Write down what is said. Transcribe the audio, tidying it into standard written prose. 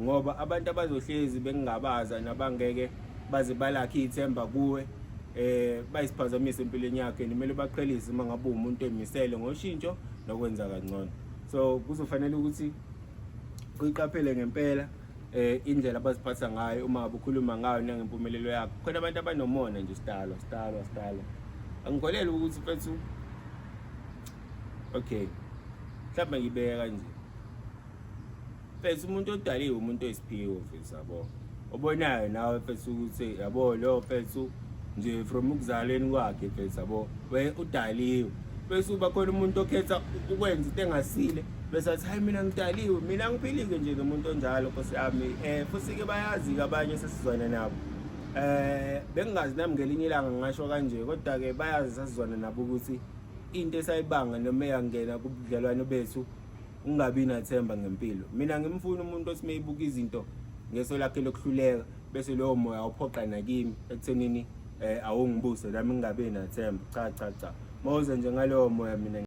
Ngoba abantu abazohlezi bengingabaza nabangeke baze balakhe ithemba kuwe bayisiphazamisa empilweni yakhe, nimele baqhelise uma ngabe umuntu emisele ngoshintsho nokwenza kangcono. So kuzofanele ukuthi uyiqaphele ngempela indlela abaziphatha ngayo uma ngabe ukhuluma ngayo nangempumelelo yakho. Khona abantu abanomona nje, sidalwa sidalwa sidalwa. Angikholelwa ukuthi, mfethu, okay, mhlawumbe ngibeke kanje, mfethu, umuntu odaliwe, umuntu oyisiphiwo, mfethu, yabo, obonayo nawe, mfethu, ukuthi yabo lo mfethu nje from ukuzalweni kwakhe, mfethu, yabo, we udaliwe. Bese uba khona umuntu okhetha ukwenza into engasile, bese athi, "Hayi, mina ngidaliwe, mina ngiphilike nje nomuntu onjalo, nkosi yami." Futhi-ke bayazi-ke abanye sesizwana nabo. Bengingazi nami ngelinye ilanga ngingasho kanje, kodwa-ke bayazi sasizwana nabo ukuthi into esayibanga noma eyangena kubudlelwano bethu ungabi nathemba ngempilo. Mina ngimfuna umuntu othi meyibuka izinto ngeso lakhe lokuhluleka, bese lowo moya awuphoqa nakimi ekuthenini awungibuse nami ngingabi nathemba. Cha, cha, cha, mawuze nje ngalowo moya mina.